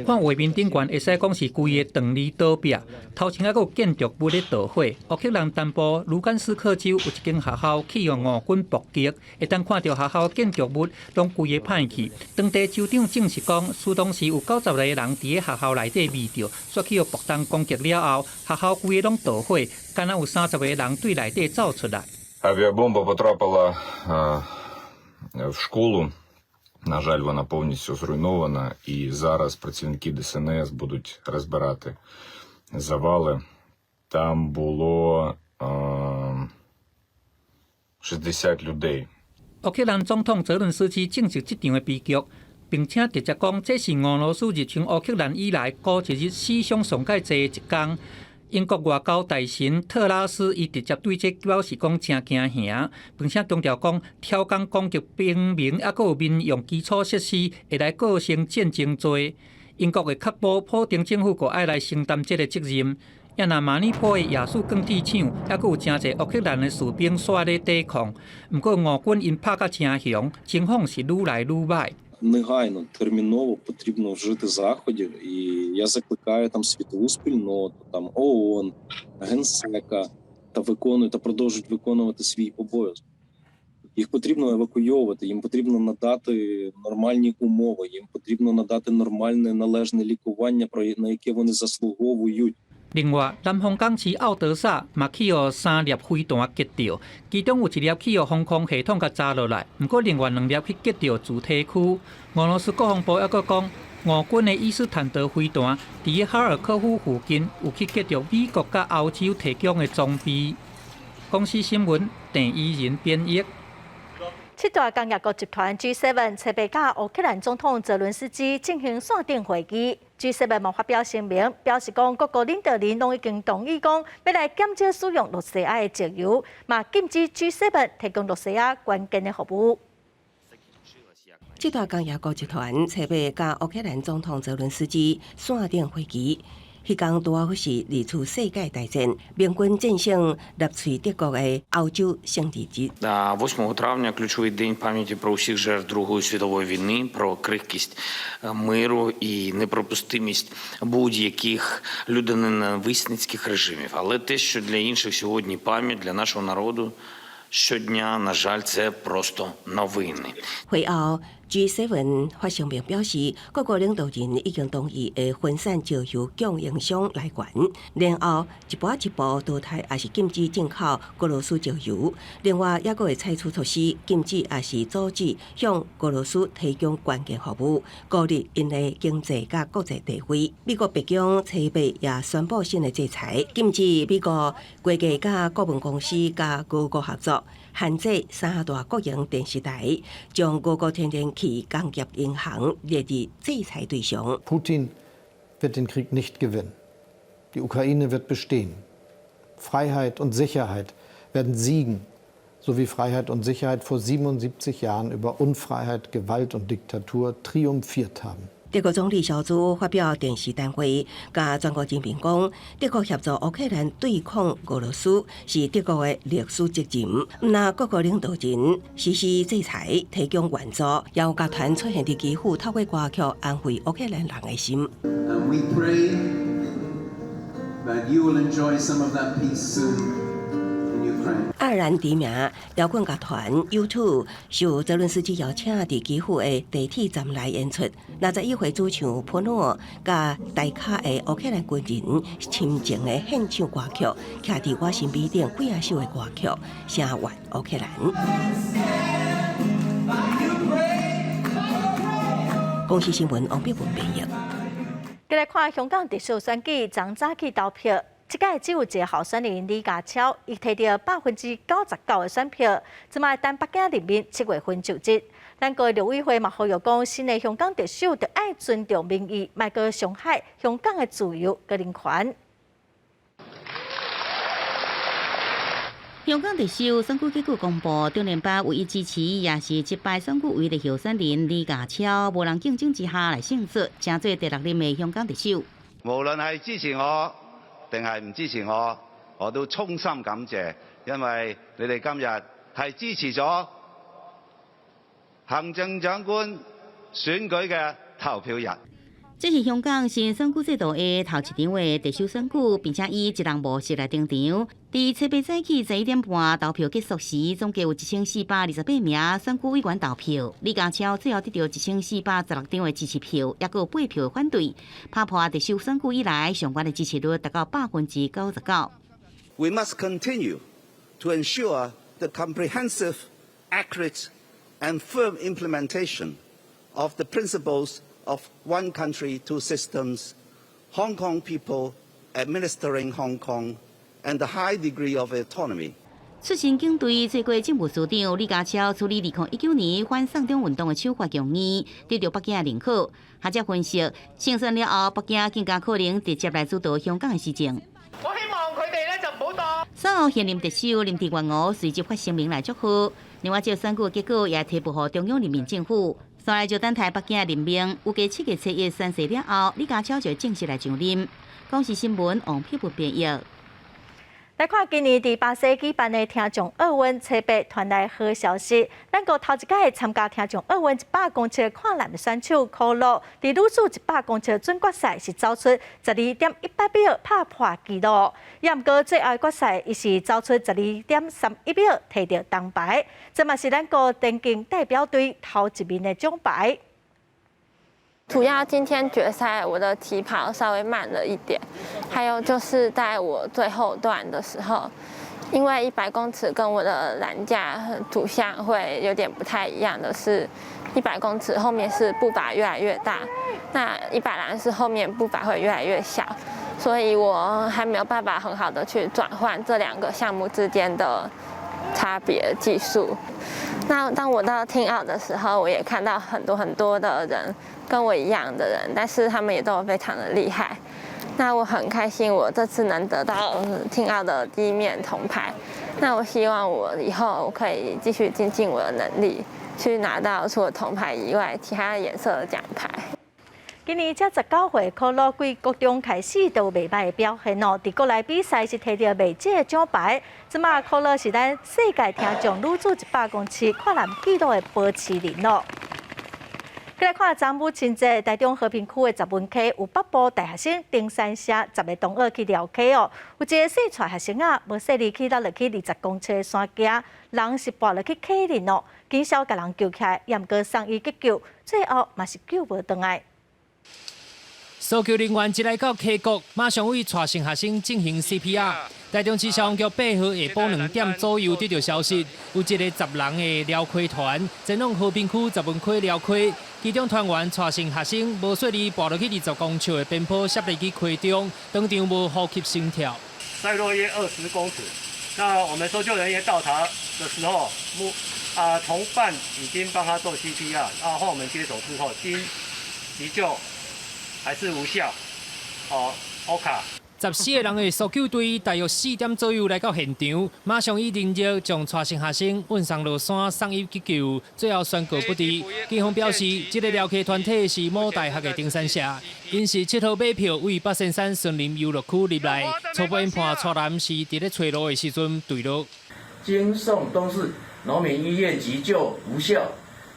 看畫面頂懸，會使講是規个斷離倒壁，頭前猶閣有建築物咧著火。烏克蘭東部盧甘斯克州有一間學校去予俄軍爆擊，會當看著學校建築物攏規个歹去。當地州長證實講，事當時有90個人佇咧學校內底避著，煞去予爆彈攻擊了後，學校規个攏著火，敢若有30個人對內底走出來。 Авіабомба потрапила в школу. На жаль, вона повністю зруйнована, і зараз працівники ДСНС будуть розбирати завали. Там було 60 людей. 烏克蘭總統澤倫斯基證實這場的悲劇，並且直接講這是俄羅斯入侵烏克蘭以來過一日死傷上蓋濟的一工。英國外交大臣特拉斯伊直接對這表示講誠驚嚇，並且強調講挑工攻擊平民猶閣有民用基礎設施，會來構成戰爭罪。英國會確保普丁政府閣愛來承擔這个責任。也若馬里波的亞速鋼鐵廠，猶閣有誠濟烏克蘭的士兵煞咧抵抗。毋過俄軍𪜶拍甲誠兇，情況是愈來愈䆀。 Негайно, терміново потрібно вжити заходів, і я закликаю там світову спільноту, там ООН, генсека та виконують та продовжують виконувати свій обов'язок. Їх потрібно евакуйовувати, їм потрібно надати нормальні умови, їм потрібно надати нормальне належне лікування, про на яке вони заслуговують. 另外，南方港市奧德薩嘛去予三粒飛彈擊著，其中有一粒去予防空系統共炸落來，毋過另外兩粒去擊著住宅區。俄羅斯國防部猶閣講，俄軍的伊斯坦德飛彈佇哈爾科夫附近有去擊著美國佮歐洲提供的裝備。公視新聞鄭怡仁編譯。七大工業國集團 G7 初八佮烏克蘭總統澤倫斯基進行線頂會議。G7 嘛發表聲明，表示講各國領導人攏已經同意講，欲來減少使用羅西亞的石油，嘛禁止 G7 提供羅西亞關鍵的服務。七大工業國集團初八佮烏克蘭總統澤倫斯基線頂會議。彼工拄好是二次世界大戰，盟軍戰勝納粹德國的歐洲勝利日。 8 травня ключовий день пам'яті про усіх жертв Другої світової війни, про крихкість миру і неприпустимість будь-яких людиноненависницьких режимів. Але те, що для інших сьогодні пам'ять, для нашого народу щодня, на жаль, це просто новини. 會後， G7 發聲明表示，各國領導人已經同意會分散石油供應商來源，然後一步一步淘汰，抑是禁止進口俄羅斯石油。另外，抑閣會採取措施，禁止抑是阻止向俄羅斯提供關鍵服務，孤立𪜶的經濟佮國際地位。美國白宮初八也宣布新的制裁，禁止美國國家佮顧問公司佮俄國合作，限制三大國營電視台，將俄國天然氣工業銀行列入制裁對象。 Putin wird den Krieg nicht gewinnen. Die Ukraine wird bestehen. Freiheit und Sicherheit werden siegen, so wie Freiheit und Sicherheit vor 77 Jahren über Unfreiheit, Gewalt und Diktatur triumphiert haben. 德國總理蕭茲發表電視談話，共全國人民講，德國協助烏克蘭對抗俄羅斯是德國的歷史責任。毋但各國領導人實施制裁、提供援助，也有樂團出現佇基輔，透過歌曲安慰烏克蘭人的心。 And we pray that you will enjoy some of that peace soon in Ukraine. 愛爾蘭知名搖滾樂團 U2 受澤倫斯基邀請，佇基輔的地鐵站內演出。61歲主唱波諾佮大跤的烏克蘭軍人深情的獻唱歌曲，徛佇我身邊頂幾仔首的歌曲，聲援烏克蘭。公視新聞王碧文編譯。繼來看香港特首選舉，昨早起投票。這屆只有一个候選人李家超，伊提著99%的選票，這擺等北京任命7月份就職。咱國立委會嘛呼籲講，新的香港特首著愛尊重民意，莫閣傷害香港的自由佮人權。香港特首選舉結果公布，中聯辦唯一支持也是擊敗選舉唯一的候選人李家超，無人競爭之下來勝出，成做第六任的香港特首。無論係支持我定係唔支持我，我都衷心感謝，因為你哋今日係支持咗行政長官選舉嘅投票日。這是香港新選舉制度的頭一場的特首選舉，並且以一人模式來登場。佇初八早起11點半投票結束時，總計有1428名選舉委員投票。李家超最後得著1416張的支持票，抑閣有8票的反對，拍破特首選舉以來上懸的支持率達到99%。 We must continue to ensure the comprehensive, accurate, and firm implementation of the principles of one country, two systems, Hong Kong people administering Hong Kong, and the high degree of autonomy. 出身警隊，做過政務司長李家超處理2019年反送中運動的手法強硬，得著北京的認可。學者分析，勝選了後，北京更加可能直接來主導香港的施政。我希望佢哋咧就唔好當。稍後現任特首林鄭月娥隨即發聲明來祝賀。另外，這個選舉結果也提報予中央人民政府。煞來就等待北京的任命，預計7月初一宣誓了後，李家超就正式來上任。公視新聞王佩文編譯。來看今年佇巴西舉辦的聽障奧運，初八傳來好消息。咱國頭一擺參加聽障奧運100公尺跨欄的選手可樂，佇女子100公尺準決賽是走出12.18秒，拍破紀錄。也毋過最後決賽，伊是走出12.31秒，提著銅牌。這嘛是咱國田徑代表隊頭一面的獎牌。主要今天決賽我的起跑稍微慢了一點，還有就是在我最後段的時候，因為100公尺跟我的欄架主項會有點不太一樣的是，100公尺後面是步伐越來越大，那100欄是後面步伐會越來越小，所以我還沒有辦法很好的去轉換這兩個項目之間的差別技術。那當我到聽奧的時候，我也看到很多很多的人跟我一樣的人，但是他們也都非常的厲害。那我很開心，我這次能得到聽奧的第一面銅牌。那我希望我以後可以繼續精進我的能力，去拿到除了銅牌以外其他顏色的獎牌。今年才19歲，可樂對國中開始都有袂䆀的表現哦。佇國內比賽是提著袂少的獎牌，這馬可樂是咱世界聽障女子100公尺跨欄紀錄的保持人咯。閣來看昨母親節，台中和平區的十文溪有北部大學生登山社十个同學去寮溪哦，有一个細跩學生仔，無細膩去落落去20公尺的山崎，人是跋落去溪裡哦，緊小共人救起來，也毋過送醫急救，最後嘛是救無轉來。搜救人員一來到溪谷，馬上為蔡姓學生進行 CPR。台中市消防局8號下晡2點左右得到消息，有一個10人的寮溪團前往和平區十文溪寮溪，其中團員蔡姓學生無細膩跋落去20公尺的邊坡，摔入去溪中，當場無呼吸心跳。摔落約20公尺，那我們搜救人員到達的時候，同伴已經幫他做 CPR，然後我們接手之後，經急救還是無效。哦，OK。14個人的搜救隊大約4點左右來到現場，馬上以人力將蔡姓學生運送落山送醫急救，最後宣告不治。警方表示，這个寮溪團體是某大學的登山社，𪜶是7號買票對北仙山森林遊樂區入來，初步研判蔡男是佇咧揣路的時陣墜落。經送東勢農民醫院急救無效，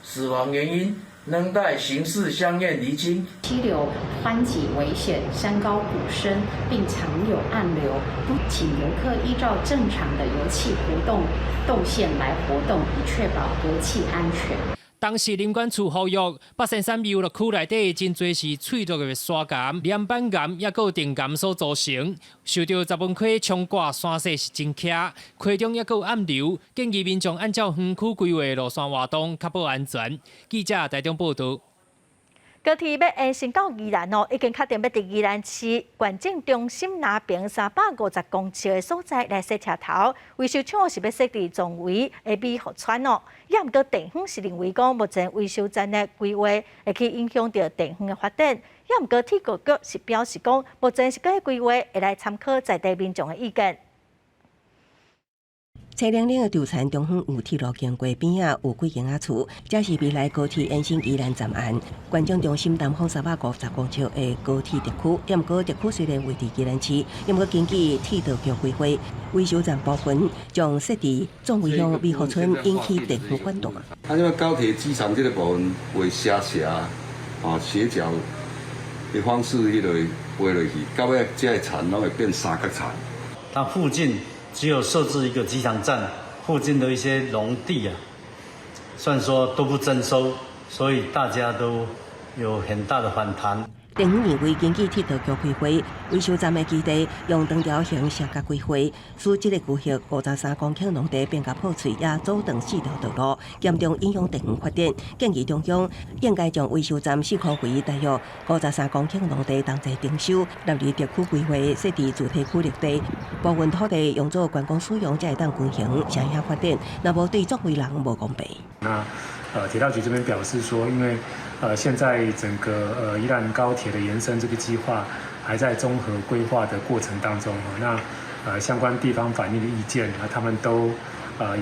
死亡原因仍待刑事相驗釐清。溪流湍急危險，山高谷深，並常有暗流，都請遊客依照正常的遊憩活動動線來活動，以確保遊憩安全。當時林管處呼籲，北仙山遊樂區內底真濟是脆弱的沙岩、岩板岩，抑閣有礫岩所組成。受著十文溪沖掛，山勢是真徛，溪中抑閣有暗流，建議民眾按照園區規劃路線活動，確保安全。記者台中報導。高鐵欲延伸到宜蘭哦，已經確定欲佇宜蘭市縣政中心南爿350公尺的所在來設車頭，維修廠是欲設佇壯圍的美福村哦。也毋過地方是認為講，目前維修站的規劃會去影響著地方的發展。也毋過鐵路局是表示講，目前是閣咧規劃，會來參考在地民眾的意見。青嶺嶺的稻田中央有鐵路經過邊仔有幾間仔厝，這是未來高鐵延伸宜蘭站案。縣政中心南方350公尺的高鐵特區，毋過特區雖然位佇宜蘭市，毋過根據鐵道局規劃，維修站部分將設佇壯圍鄉美福村，引起地方反彈。啊，因為高鐵機場這個部分會斜斜啊，斜角的方式，彼個畫落去，到尾這个田攏會變三角田。它附近只有設置一個機場站，附近的一些農地啊，雖然說都不徵收，所以大家都有很大的反彈。地方認為，根據鐵道局規劃，維修站的基地用長條形斜角規劃，使這个區域53公頃農地變甲破碎，也阻斷四條道路，嚴重影響地方發展。建議中央應該將維修站四箍圍大約53公頃農地同齊徵收，納入特區規劃，設置主體區綠地，部分土地用作觀光使用，才會當均衡城鄉發展。若無對壯圍人無公平。那鐵道局這邊表示說，因為現在整個宜蘭高鐵的延伸這個計劃還在綜合規劃的過程當中，那相關地方反映的意見，那他們都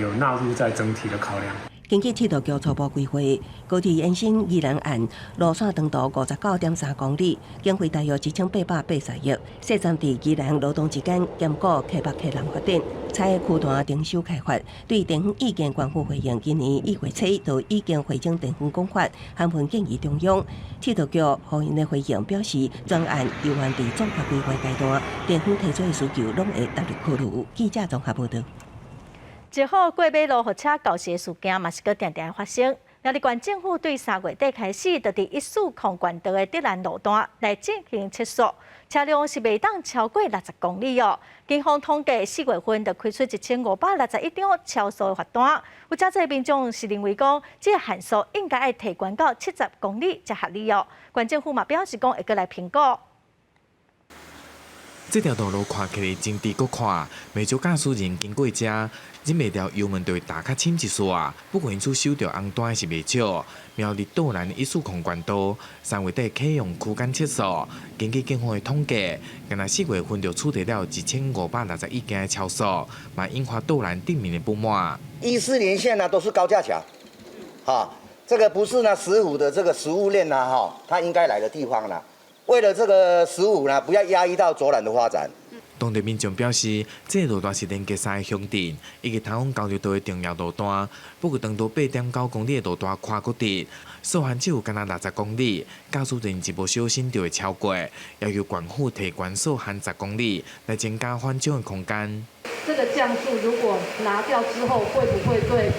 有納入在整體的考量。根據鐵道局初步規劃，高鐵延伸宜蘭岸路線長度59.3公里，經費大約1880億，設站佇宜蘭羅東之間，兼顧客北客南發展，採區段徵收開發。對地方意見官府回應，今年1月初就已經匯總地方講法，函文建議中央。鐵道局予𪜶的回應表示，專案猶原佇綜合規劃階段，地方提出的需求攏會納入考慮。記者綜合報導。一號過馬路予車猴襲的事件嘛是閣定定發生。苗栗縣政府對3月底開始，就佇140縣道的德蘭路段來進行測速，車輛是袂當超過60公里哦。警方統計，4月份就開出1561張超速的罰單。有誠濟民眾是認為講，這个限速應該愛提懸到70公里才合理哦。縣政府嘛表示講，會閣來評估。這條道路看起來真直閣寬，袂少駕駛人經過遮，忍袂牢油門就會踏較深一絲仔。不過𪜶所收著紅單是袂少。苗栗道南140縣道3月底啟用區間測速，根據警方的統計，干焦4月份就處罰了1561件的超速，嘛引發道南鎮民的不滿。140線呢都是高架橋，哈，這個不是呢石虎的這個食物鏈呢，哈，它應該來的地方啦。為了這個石虎呢，不要壓抑到卓蘭的發展。當當地民眾表示，這个路段是連結三个鄉鎮以及通往交流道的重要路段。不過，長度8.9公里的路段寬閣直，速限只有干焦60公里，駕駛人一無小心就會超過，要求縣府提懸速限10公里，來增加緩衝的空間。這個降速如果拿掉之後，會不會對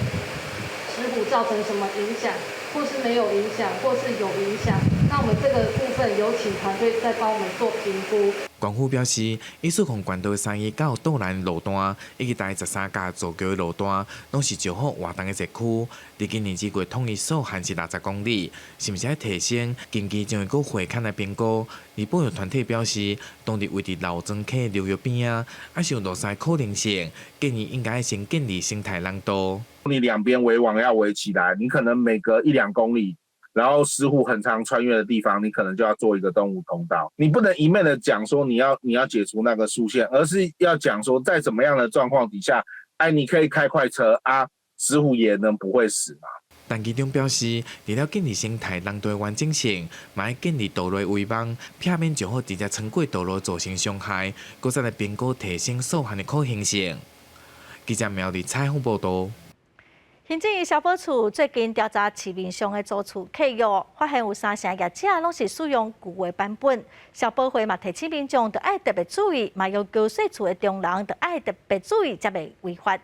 石虎造成什麼影響？或是沒有影響，或是有影響？那我們這個部分有請團隊再幫我們做評估。縣府表示，伊蘇控縣道三義到斗南路段，以及台13甲造橋的路段，攏是石虎活動的熱區。佇今年2月統一速限是60公里，是毋是愛提升？近期將會閣會勘來評估。而保育團體表示，當地位佇老莊溪流域邊仔，抑是有落屎可能性，建議應該先建立生態廊道。你兩邊圍網要圍起來，你可能每隔一兩公里，然後石虎很常穿越的地方，你可能就要做一個動物通道。你不能一面的講說你要解除那個速限，而是要講說在怎麼樣的狀況底下，哎，你可以開快車啊，石虎也能不會死嘛。陳其中表示，除了建立生態廊道的完整性，嘛愛建立道路的圍網，避免石虎直接穿過道路造成傷害，閣再來評估提升速限的可行性。記者苗栗採訪報導。行政院消保處最近調查市面上的租厝契約，發現有三成業者攏是使用舊的版本。消保會嘛提醒民眾，著愛特別注意，嘛要求踅厝的中人，著愛特別注意，才袂違法。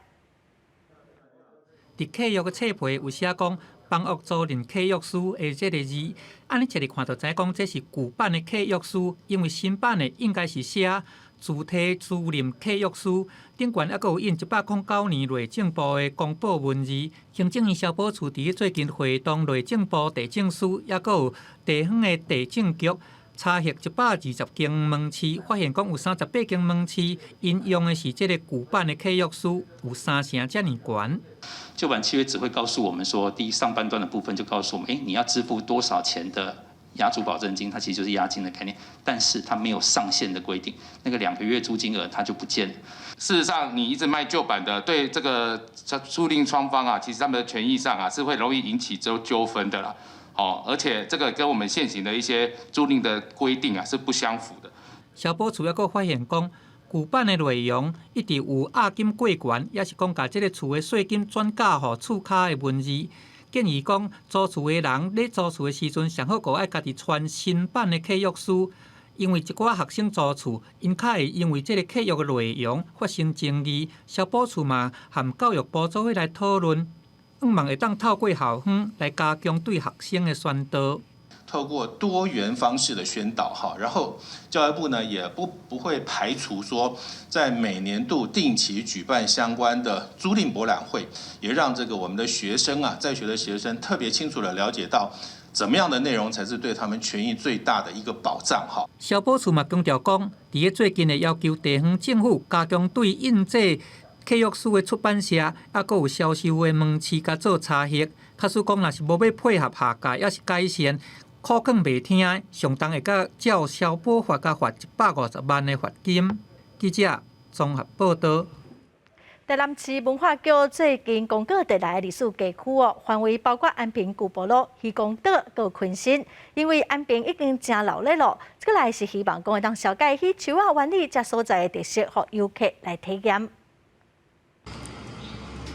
佇契約的冊皮有寫講房屋租賃契約書的這个字，按呢一看就知影講這是舊版的契約書，因為新版的應該是寫主體租賃契約書，頂懸猶閣有印109年內政部的公布文字。行政院消保處佇最近會同內政部地政司，猶閣有地方的地政局查核120間門市，發現講有38間門市𪜶用的是這个舊版的契約書，有三成遮爾懸。舊版契約只會告訴我們說，第一上半段的部分就告訴我們，欸，你要支付多少錢的押租保證金，它其實就是押金的概念，但是它沒有上限的規定，那個2個月租金額它就不見了。事實上，你一直賣舊版的，對這個租賃雙方啊，其實他們的權益上啊是會容易引起糾紛的啦。哦，而且這個跟我們現行的一些租賃的規定啊是不相符的。消保處猶閣發現講，舊版的內容一直有押金過懸，抑是講共這个厝的稅金轉嫁予厝跤的文字。建議講，租厝的人咧租厝的時陣，上好閣愛家己傳新版的契約書，因為一寡學生租厝，𪜶較會因為這个契約的內容發生爭議。消保處嘛和教育部做伙來討論，向望會當透過校方來加強對學生的宣導。透過多元方式的宣導，哈，然後教育部呢也不會排除說，在每年度定期舉辦相關的租賃博覽會，也讓這個我們的學生啊，在學的學生特別清楚地了解到，怎麼樣的內容才是對他們權益最大的一個保障，哈。消保處嘛強調講，佇咧最近會要求地方政府加強對印製契約書的出版社，猶閣有銷售的門市，共做查核。假使講若是無欲配合下架，抑是改善，苦勸袂聽，上重會共照消保法共罰150萬的罰金。記者綜合報導。台南市文化局最近公告第六个歷史街區哦，範圍包括安平舊部落、漁光島、閣昆新。因為安平已經誠鬧熱咯，這个來是希望講會當紹介許樹仔灣里這所在的特色，予遊客來體驗。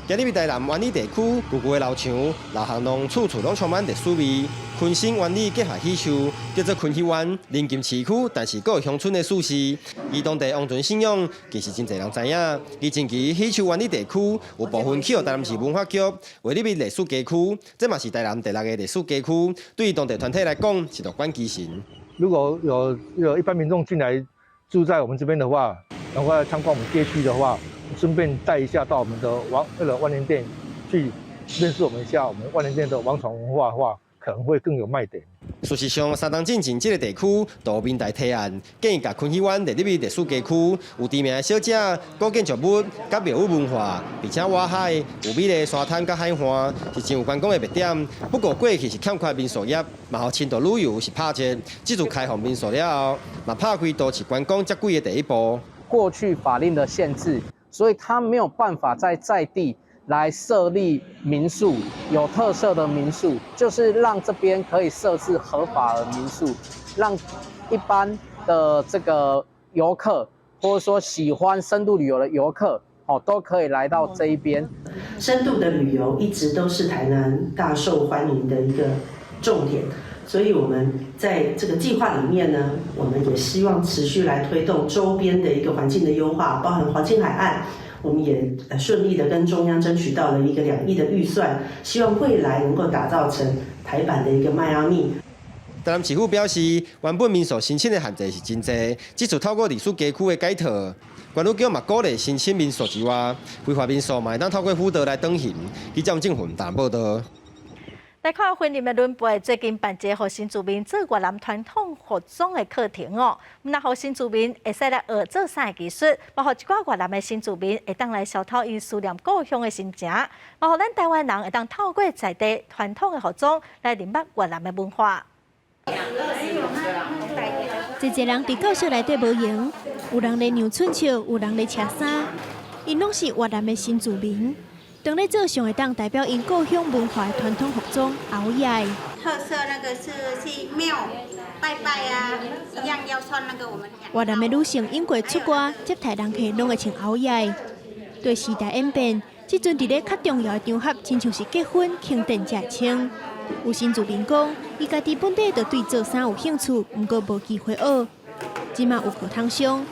今日台南灣里地區，舊舊的樓牆、老巷弄，處處攏充滿歷史味。昆新灣里結合許樹，叫做昆許灣，鄰近市區，但是閣有鄉村的舒適。而當地王船信仰其實真濟人知影。而近期許樹灣里地區有部分去予台南市文化局劃入去歷史街區，這嘛是台南第六個歷史街區，對當地團體來講是樂觀其成。如果有一般民眾進來住在我們這邊的話，然後來參觀我們街區的話，順便帶一下到我們的王那個萬年殿去認識我們一下我們萬年殿的王船文化的話，可能會更有賣點。事實上，三冬進前這个地區都明代提案，建議共昆許灣列入歷史街區，有知名的小食、古建築物、佮廟宇文化，並且倚海有美麗的沙灘佮海岸，是真有觀光的賣點。不過過去是欠缺民宿業，嘛予深度旅遊是拍折。這次開放民宿了後，嘛拍開都市觀光接軌的第一步。過去法令的限制，所以他沒有辦法在地來設立民宿，有特色的民宿，就是讓這邊可以設置合法的民宿，讓一般的這個遊客或者說喜歡深度旅遊的遊客，哦，都可以來到這一邊。深度的旅遊一直都是台南大受歡迎的一個重點，所以我們在這個計劃裡面呢，我們也希望持續來推動周邊的一個環境的優化，包含黃金海岸，我們也順利的跟中央爭取到了一個2億的預算，希望未來能夠打造成台版的一個邁阿密。台南市府表示，原本民宿申請的限制是真濟，這次透過歷史街區的改套，管理局嘛鼓勵申請民宿之外，非法民宿嘛會當透過輔導來轉型。記者鄭雲台報道。來看雲林的崙背最近辦一個予新住民做越南傳統服裝的課程哦，毋但予新住民會使來學做衫的技術，嘛予一寡越南的新住民會當來消透𪜶思念故鄉的心情，嘛予咱台灣人會當透過在地傳統的服裝來認捌越南的文化。濟濟人佇教室內底無閒，有人咧量寸尺，有人咧車衫，𪜶攏是越南的新住民。當咧做上會當代表𪜶故鄉文化的傳統服裝袄仔。特色那個是去廟拜拜啊，一樣要穿那個我們。越南的女性湧過出外接待人客，攏會穿袄仔。對時代演變，這陣佇咧較重要的場合，親像是結婚、慶典才會穿。有新住民講，伊家己本底就對做衫有興趣，毋過無機會學。這馬有課通上，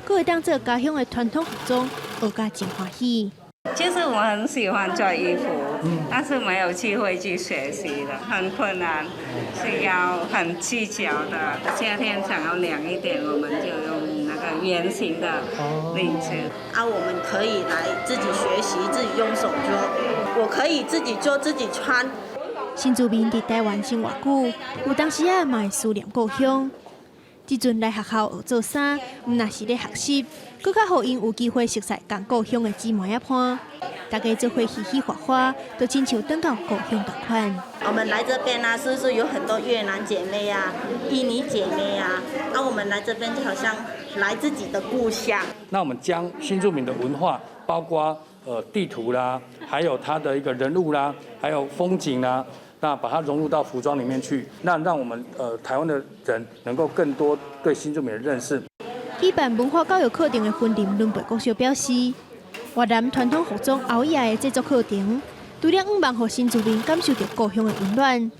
閣會當做家鄉的傳統服裝，學甲真歡喜。其實我很喜歡做衣服，但是沒有機會去學習了，很困難，是要很計較的。夏天想要涼一點，我們就用那個圓形的領子。啊，我們可以來自己學習，自己用手做，我可以自己做自己穿。新住民佇台灣生活久，有當時仔嘛會思念故鄉。這陣來學校學做衫，毋但是咧學習，閣較予𪜶有機會熟似仝故鄉的姊妹仔伴，大家做伙嘻嘻哈哈，就親像轉到故鄉仝款。我們來這邊啊，是不是有很多越南姐妹啊、印尼姐妹啊？啊，我們來這邊就好像來自己的故鄉。那我們將新住民的文化，包括地圖啦，還有它的一個人物啦，還有風景啦。那把它融入到服裝裡面去，那讓我們台灣的人能夠更多對新住民的認識。舉辦文化教育課程的雲林崙背國小表示，越南傳統服裝袄仔的製作課程，除了向望予新住民感受著故鄉的溫暖，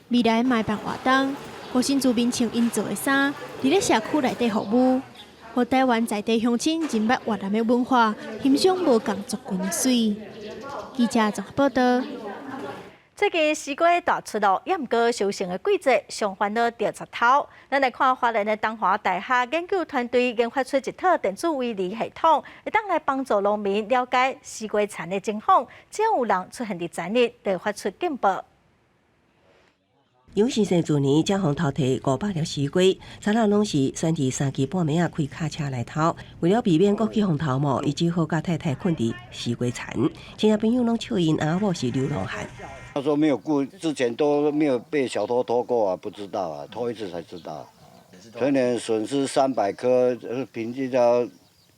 未來嘛會辦活動，予新住民穿𪜶做的衫，佇咧社區內底服務，予台灣在地鄉親認捌越南的文化，欣賞無仝族群的媠。記者綜合報道。最近西瓜大出爐，也毋過收成的季節上煩惱著賊偷。咱來看花蓮的東華大學研究團隊研發出一套電子圍籬系統，會當來幫助農民了解西瓜田的情況。只要有人出現佇田裡，就會發出警報。楊先生去年才予偷提500粒西瓜，賊仔攏是選佇三更半暝仔開卡車來偷。為了避免閣去予偷無，伊只好佮太太睏佇西瓜田。親戚朋友攏笑𪜶翁仔某是流浪漢。他說沒有過，之前都沒有被小偷偷過啊，不知道啊，偷一次才知道。全年損失300顆，平均要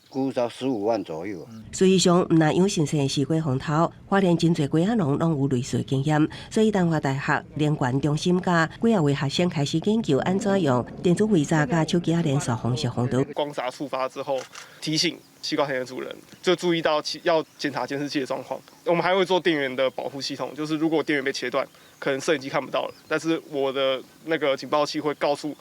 估到15萬左右。事實上，毋但楊先生西瓜予偷，花蓮真濟瓜仔農攏有類似的經驗，所以東華大學能源中心佮幾仔位學生開始研究按怎用電子圍柵佮手機仔連線方式防盜。光柵觸發之後，提醒西瓜田的主人就注意到要檢查監視器的狀況。我們還會做電源的保護系統，就是如果電源被切斷，可能攝影機看不到了，但是我的那個警報器會告訴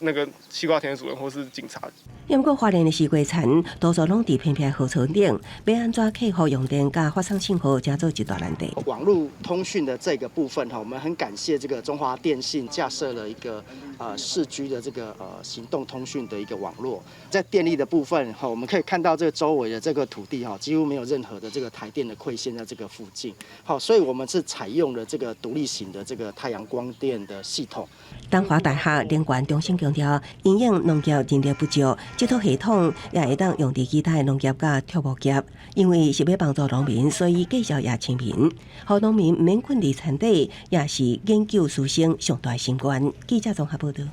那個西瓜田的主人或是警察。毋過花蓮的西瓜田多數攏佇偏僻河村頂，欲按怎克服用電佮發送信號，成做一大難題。網路通訊的這個部分哈，我們很感謝這個中華電信架設了一個4G 的這個行動通訊的一個網絡。在電力的部分哈，我們可以看到這個周圍的這個土地哈，幾乎沒有任何的這個台電的饋線在這個附近。好，所以我們是採用了這個獨立型的這個太陽光電的系統。東華大學能源中心強調，因應農業人力不足，這套系統也會當用佇其他的農業佮畜牧業。因為是欲幫助農民，所以價數也親民，予農民毋免睏佇田底，也是研究師生上大心願。記者綜合報道。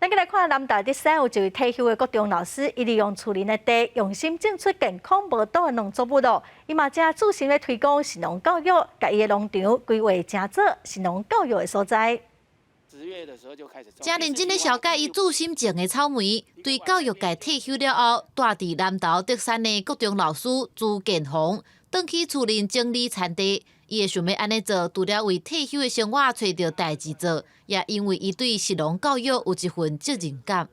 咱閣來看南投德山有一位退休的國中老師，伊利用厝裡的地，用心種出健康無毒的農作物囉。伊嘛正注心咧推廣食農教育，共伊的農場規劃成做食農教育的所在。真認真咧紹介伊自心種的草莓，對教育界退休了後，住佇南投竹山的國中老師朱建宏，轉去厝裡整理田地。伊會想欲按呢做，除了為退休的生活揣著代誌做，也因為伊對食農教育有一份責任感。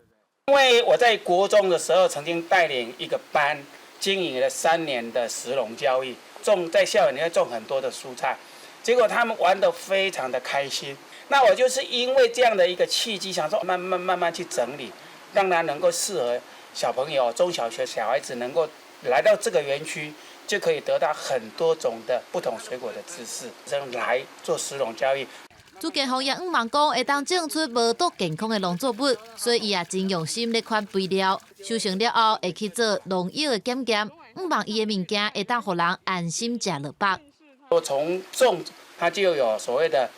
因為我在國中的時候，曾經帶領一個班經營了3年的食農教育，種在校園裡面種很多的蔬菜，結果他們玩得非常的開心。那我就是因為這樣的一個契機，想說慢慢慢慢去整理，讓它能夠適合小朋友、中小學小孩子能夠來到這個園區，就可以得到很多種的不同水果的知識，來做食農教育。朱建宏也向望講，會當種出無毒健康的農作物，所以伊也真用心咧選肥料。收成了後，會去做農藥的檢驗，向望伊的物件會當予人安心食落腹。我從種，它就有所謂的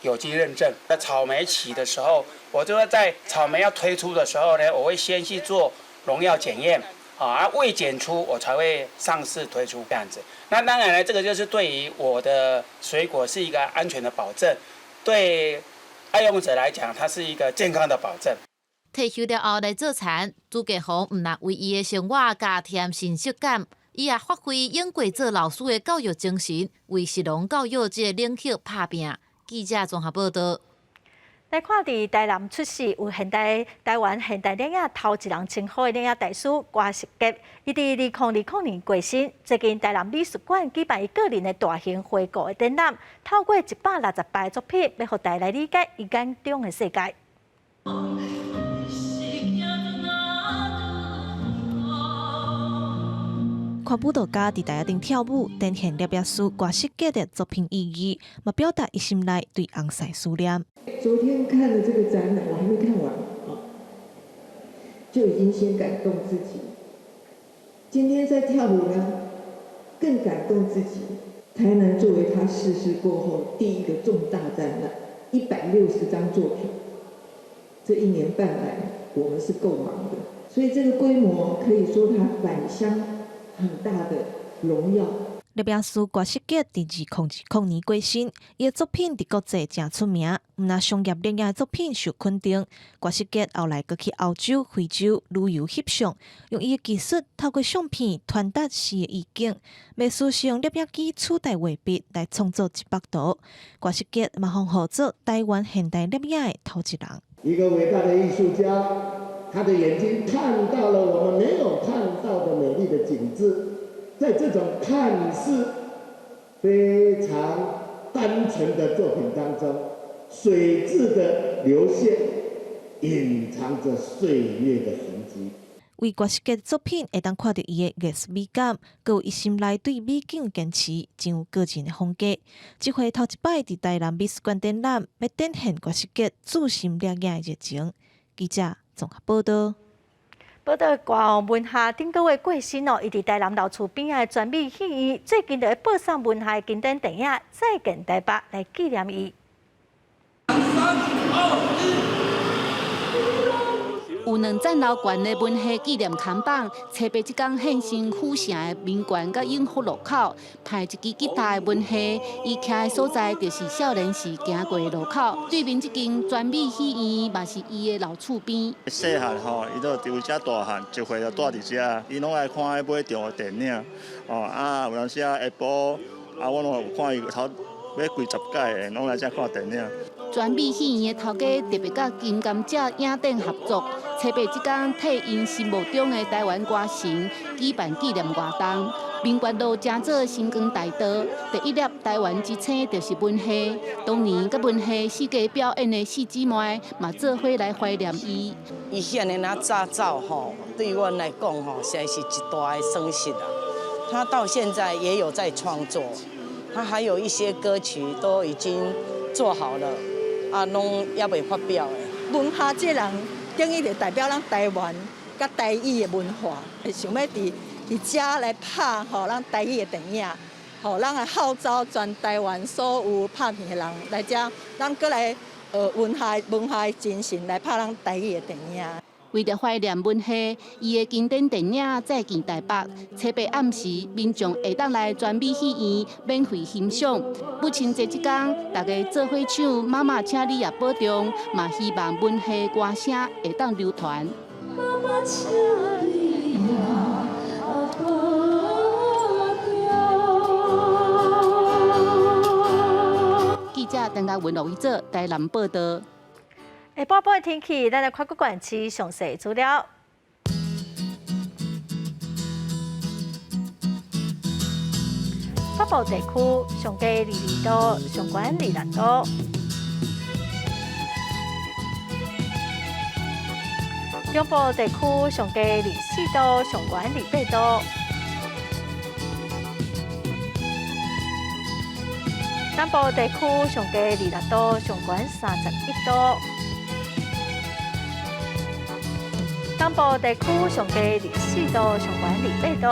有機認證。在草莓期的時候，我就會在草莓要推出的時候呢，我會先去做農藥檢驗。啊，未檢出我才會上市推出這樣子。那當然呢，這個就是對於我的水果是一個安全的保證，對愛用者來講，它是一個健康的保證。退休了後來做田，朱建宏毋但為伊的生活加添新鮮感，伊也發揮永過做老師的教育精神，為食農教育這個領域拍拚。記者綜合報道。來看佇台南出世有現代台灣現代攝影頭一人稱號的攝影大師郭錫杰，伊佇2020年過身。最近台南美術館舉辦伊個人的大型回顧的展覽，透過160擺作品，欲予大家來理解伊眼中的世界。看舞蹈家佇台仔頂跳舞，展現攝影師郭錫杰的作品意義，嘛表達伊心內對尪婿思念。昨天看了這個展覽，我還沒看完啊，就已經先感動自己。今天在跳舞呢，更感動自己。台南作為他逝世過後第一個重大展覽，160張作品，這一年半來，我們是夠忙的，所以這個規模可以說他返鄉很大的榮耀。攝影師郭錫杰佇2020年過身，伊的作品佇國際誠出名，毋但商業攝影的作品受肯定。郭錫杰後來閣去歐洲、非洲旅遊翕相，用伊的技術透過相片傳達詩的意境，袂輸是用攝影機取代畫筆來創作一幅圖。郭錫杰嘛予號做台灣現代攝影的頭一人。一個偉大的藝術家，他的眼睛看到了我們沒有看到的美麗的景致。在這種看似非常單純的作品當中，水質的流線隱藏着歲月的痕跡。為郭錫杰作品會當看著伊的藝術美感，閣有伊心內對美景堅持，真有個人的風格。這回頭一擺佇台南美術館展覽，欲展現郭錫杰自心攝影的熱情。記者綜合報道。報道歌王文夏頂個月過身哦，伊佇台南老厝邊仔的全美戲院，最近就會播送文夏的經典電影《再見台北》來紀念伊。三二一。有兩層樓懸的文夏紀念看板，初八這工現身府城的民權佮永福路口，抱一支吉他的文夏，伊徛的所在就是少年時行過的路口。對面這間全美戲院嘛是伊的老厝邊。細漢吼，伊都佇遮大漢，一歲就蹛佇遮，伊攏愛看彼尾場的電影，哦啊，有當時啊下晡啊，我攏有看伊頭欲幾十擺的，攏來遮看電影。全美戲院的頭家特別佮金甘蔗影展合作，初八這工替𪜶心目中的台灣歌神舉辦紀念活動。民權路成做星光大道，第一粒台灣之星就是文夏。當年佮文夏四界表演的四姊妹嘛，做伙來懷念伊。伊遐爾仔早走吼，對阮來講吼，實在是一大的損失啊。他到現在也有在創作，他還有一些歌曲都已經做好了。啊，攏猶未發表的。文夏這人等於就代表咱台灣佮台語的文化，想欲佇遮來拍吼咱台語的電影，吼咱來號召全台灣所有拍片的人來遮，咱閣來學文夏文夏的精神來拍咱台語的電影。為著懷念文戲，伊的經典電影《再見台北》，初八暗時民眾會當來全美戲院免費欣賞。母親節這工，大家做伙唱《媽媽請你也保重》，嘛希望文戲歌聲會當流傳。媽媽請你也保重。記者陳嘉文、羅維哲台南報導。下晡晡的天氣，咱來看各縣市詳細資料。北部地區上低22度，上懸26度。中部地區上低24度，上懸28度。南部地區上低26度，上懸31度。東部地區上低24度，上懸28度。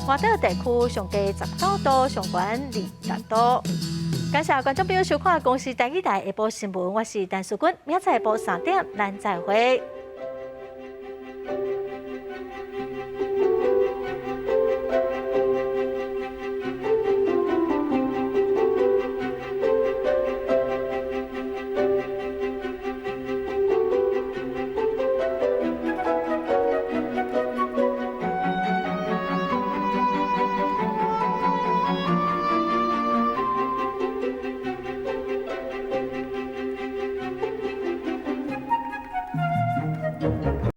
外島地區上低19度，上懸26度。感謝觀眾朋友收看《公視台語台》下晡新聞，我是陳淑君，明仔載下晡3點，咱再會。